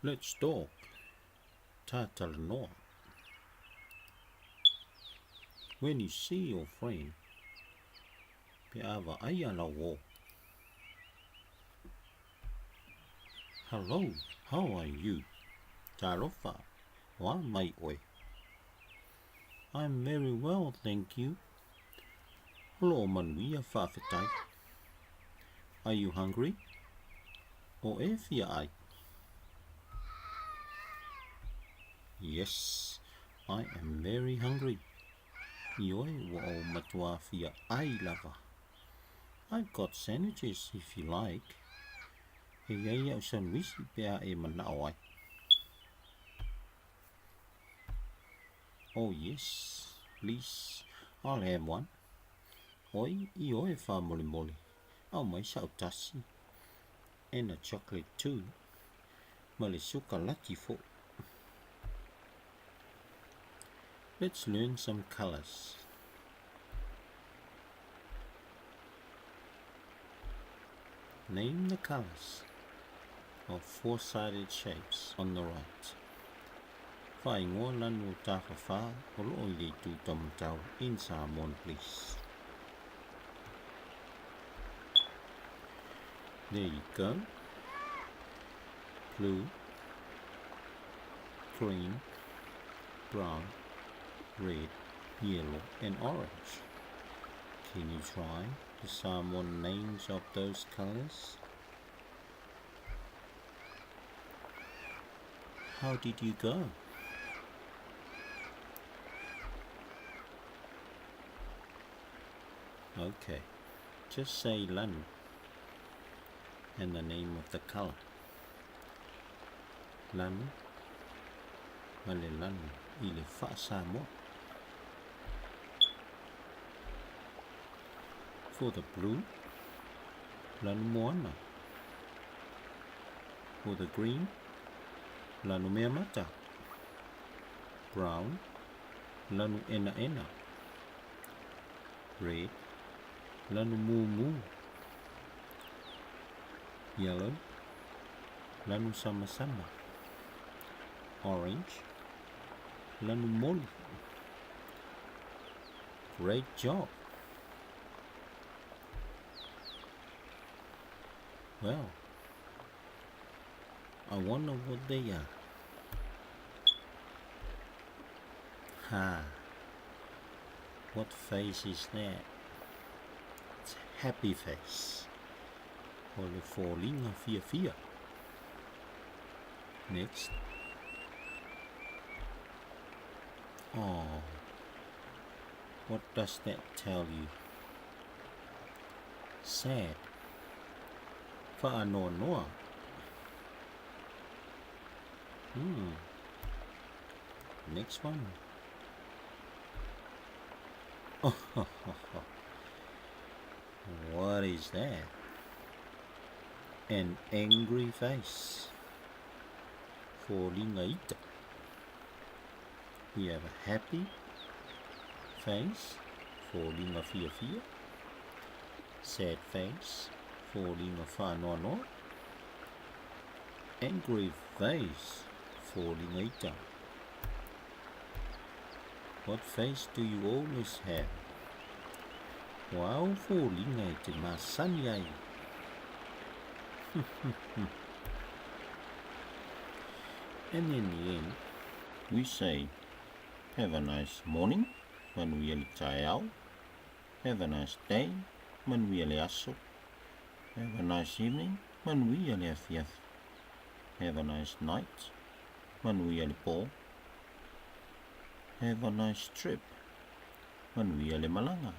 Let's talk. Tātalanoa. When you see your friend, pe a vaai a lau o. Hello, how are you? Talofa, oa mai oe. I'm very well, thank you. Holo o manuia whaafetai. Are you hungry? O e fia ai? Yes, I am very hungry. Ioe ua ou matua fia ai lava. I've got sandwiches if you like. E iai au sandwich pe a e manao ai. Oh yes, please, I'll have one. Oi, ioe whāmolemole, au mai sa'u tasi. And a chocolate too. Ma le sokalati fo'i. Let's learn some colours. Name the colours of four-sided shapes on the right. Whaingoa lanu o tāwhawhā o loo i le itu tamatau in Samoan please. There you go. Blue, green, brown, red, yellow and orange. Can you try the Samoan names of those colors? How did you go? Okay, just say lanu and the name of the color. Lanu, ma le lanu i le faa-Samoa. For the blue, lanu moana. For the green, lanu mea mata. Brown, lanu enaena. Red, lanu mumu. Yellow, lanu samasama. Orange, lanu moli. Great job! Well, I wonder what they are. Ha! What face is that? It's a happy face. O le foliga fiafia. Next. Oh, what does that tell you? Sad. Whaanoanoa. Hmm. Next one. Oh, what is that? An angry face. Foliga ita. We have a happy face. Foliga fiafia. Sad face. Foliga whaanoanoa. Angry face. Foliga ita. What face do you always have? O āu foliga e te masani ai. And in the end, we say, have a nice morning, manuia le taeao. Have a nice day, manuia le aso. Have a nice evening, manuia le afiafi. Have a nice night, manuia le pō. Have a nice trip, manuia le malaga.